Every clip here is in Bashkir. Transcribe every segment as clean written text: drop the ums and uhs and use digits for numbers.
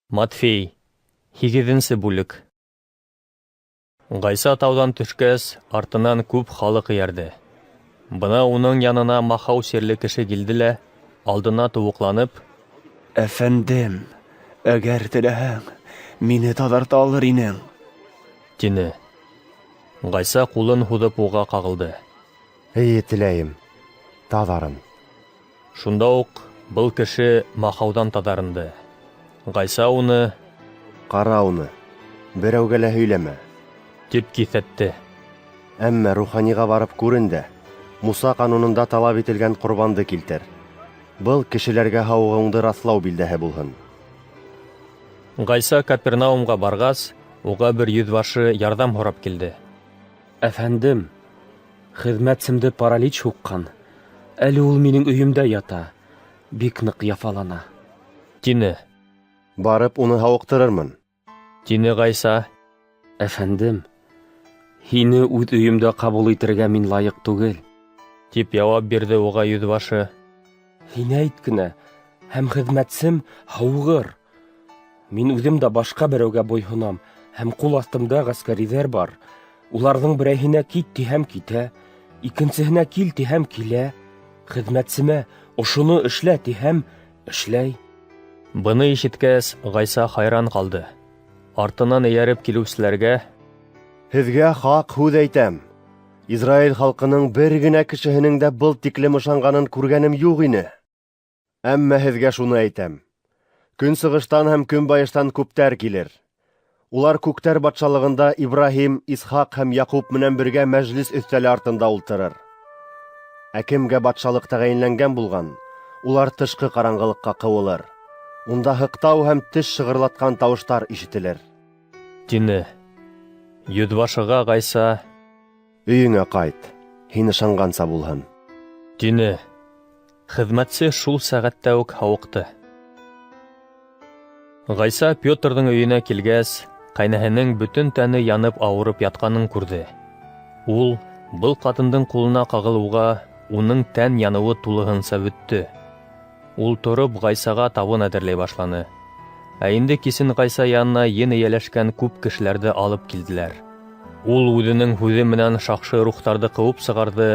Матфей, һигеҙенсе бүлек. Ғайса тауҙан төшкәс, артынан күп халыҡ эйәрҙе. Бына уның янына махау сирле кеше килде лә, алдына тубыҡланып: Әфәндем, әгәр теләһәң, мине таҙарта алыр инең, тине. Ғайса ҡулын һуҙып уға ҡағылды. Эйе, теләйем, таҙарын. Шунда уҡ был кеше махауҙан таҙарынды. Ғайса уны: Ҡара уны, берәүгә лә һөйләмә, тип киҫәтте. Әммә руханиға барып күрен дә, Муса ҡанунында талап ителгән ҡорбанды килтер. Был кешеләргә һауығыуыңды раҫлау билдәһе булһын. Ғайса Капернаумға барғас, уға бер йөҙбашы ярҙам һорап килде. Әфәндем, хеҙмәтсемде паралич һуҡҡан. Әле ул минең өйөмдә ята, бик ныҡ яфалана. Тине. Барып уны һауыҡтырырмын. Тине Ғайса. Әфәндем, һине үҙ өйөмдә ҡабул итергә мин лайыҡ түгел. Тип яуап бирҙе уға йөҙбашы. Һин әйт кенә, һәм хеҙмәтсем һауығыр. Мин үҙем дә башҡа берәүгә буйһонам, һәм ҡул аҫтымда ғәскәриҙәр бар. Уларҙың берәйһенә кит тиһәм китә, икенсеһенә кил тиһәм килә. Хеҙмәтсемә ошоно эшлә тиһәм эшләй. Быны ишеткәс, Ғайса хайран ҡалды. Артынан эйәреп килеүселәргә: Һеҙгә хаҡ һүҙ әйтәм. Израиль халҡының бер генә кешеһенең дә был тиклем ышанғанын күргәнем юҡ ине. Әммә һеҙгә шуны әйтәм: көнсығыштан һәм көнбайыштан күптәр килер. Улар күктәр батшалығында Ибраһим, Исхаҡ һәм Яҡуп менән бергә мәжлес өҫтәле артында ултырыр. Ә кемгә батшалыҡ тәғәйенләнгән булған, улар тышҡы ҡараңғылыҡҡа ҡыуылыр. Унда һыҡтау һәм теш шығырлатҡан тауыштар ишетелер. Тине. Йөҙбашыға Ғайса: Өйөңә ҡайт, һин ышанғанса булһын. Тине. Хеҙмәтсе шул сәғәттә үк һауыҡты. Ғайса Петрҙың өйөнә килгәс, ҡәйнәһенең бөтөн тәне янып ауырып ятҡанын күрҙе. Ул был ҡатындың ҡулына ҡағылыуға уның тән яныуы тулыһынса бөттө. Ул тороп Ғайсаға табын әҙерләй башланы. Ә инде кисен Ғайса янына ен эйәләшкән күп кешеләрҙе алып килделәр. Ул үҙенең һүҙе менән шаҡшы рухтарҙы ҡыуып сығарҙы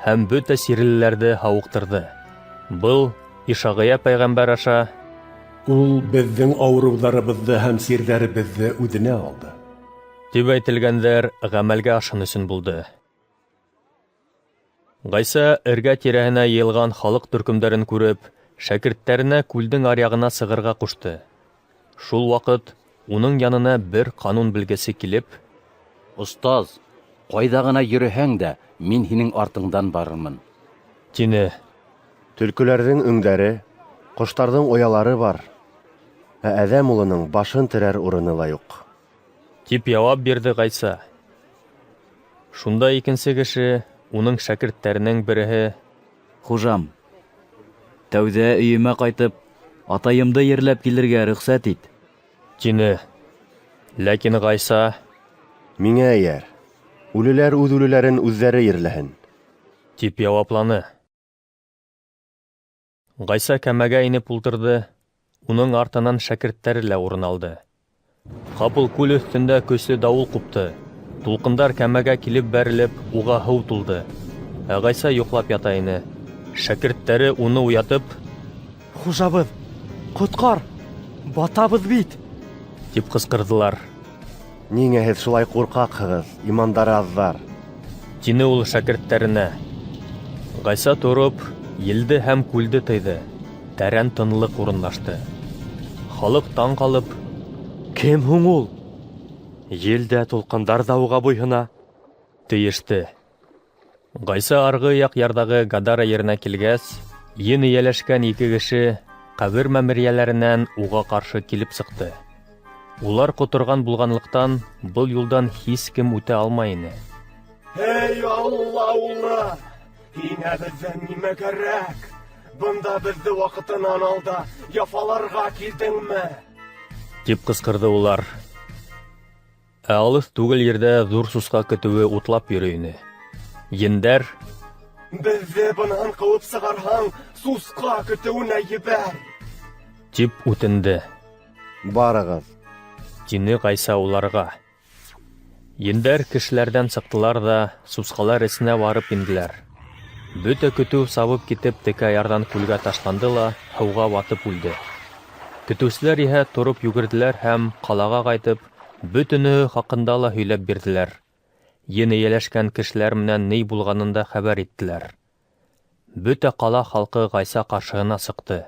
һәм бөтә сирлеләрҙе һауыҡтырҙы. Был Ишағия пәйғәмбәр аша: Ул беҙҙең ауырыуҙарыбыҙҙы һәм сирҙәребеҙҙе үҙенә алды. Тип әйтелгәндәр ғәмәлгә ашһын өсөн булды. Ғайса эргә-тирәһенә йыйылған халыҡ төркөмдәрен күреп, шәкерттәренә күлдең аръяғына сығырға ҡушты. Шул ваҡыт уның янына бер ҡанун белгесе килеп: Остаз, ҡайҙа ғына йөрөһәң дә, мин һинең артыңдан барырмын. Тине. Төлкөләрҙең өңдәре, ҡоштарҙың оялары бар, ә Әҙәм улының башын терәр урыны ла юҡ. Тип яуап бирҙе Ғайса. Шунда икенсе кеше, уның шәкерттәренең береһе: Хужам, тәүҙә өйөмә ҡайтып, атайымды ерләп килергә рөхсәт ит. Тине. Ләкин Ғайса: Миңә эйәр, үлеләр үҙ үлеләрен үҙҙәре ерләһен. Тип яуапланы. Ғайса кәмәгә инеп ултырҙы, уның артынан шәкерттәре лә урын алды. Ҡапыл күл өҫтөндә көслө дауыл ҡупты. Тулҡындар кәмәгә килеп бәрелеп, уға һыу тулды. Ә Ғайса йоҡлап ята ине. Шәкерттәре уны уятып: Хужабыҙ, ҡотҡар, батабыҙ бит! Тип ҡысҡырҙылар. Ниңә һеҙ шулай ҡурҡаҡһығыҙ, имандары аҙҙар? Тине ул шәкерттәренә. Ғайса тороп, елде һәм күлде тыйҙы. Тәрән тынлыҡ урынлашты. Халыҡ таң ҡалып: Кем һуң ул? Ел дә, тулҡындар ҙа уға буйһона. Тейеште. Ғайса арғы яҡ ярҙағы Гадара еренә килгәс, ен эйәләшкән ике кеше ҡәбер мәмерйәләренән уға ҡаршы килеп сыҡты. Улар ҡоторған булғанлыҡтан, был юлдан һис кем үтә алмай ине. Эй, Алла улы! Һиңә беҙҙән нимә кәрәк? Бында беҙҙе ваҡытынан алда яфаларға килдеңме? Тип ҡысҡырҙы улар. Ә алыҫ түгел ерҙә ҙур сусҡа көтөүе утлап йөрөй ине. Ендәр: Беҙҙе бынан ҡыуып сығарһаң, сусҡа көтөүенә ебәр. Тип үтенде. Барығыҙ. Тине Ғайса уларға. Ендәр кешеләрҙән сыҡтылар ҙа сусҡалар эсенә барып инделәр. Бөтә көтөү сабып китеп текә ярҙан күлгә ташланды ла һыуға батып үлде. Көтөүселәр иһә тороп йүгерҙеләр һәм ҡалаға ҡайтып, бөтөнөһө хаҡында ла һөйләп бирҙеләр. Ен эйәләшкән кешеләр менән ни булғанын да хәбәр иттеләр. Бөтә ҡала халҡы Ғайса ҡаршыһына сыҡты.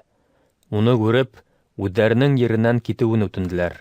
Уны күреп, үҙҙәренең еренән китеүен үтенделәр.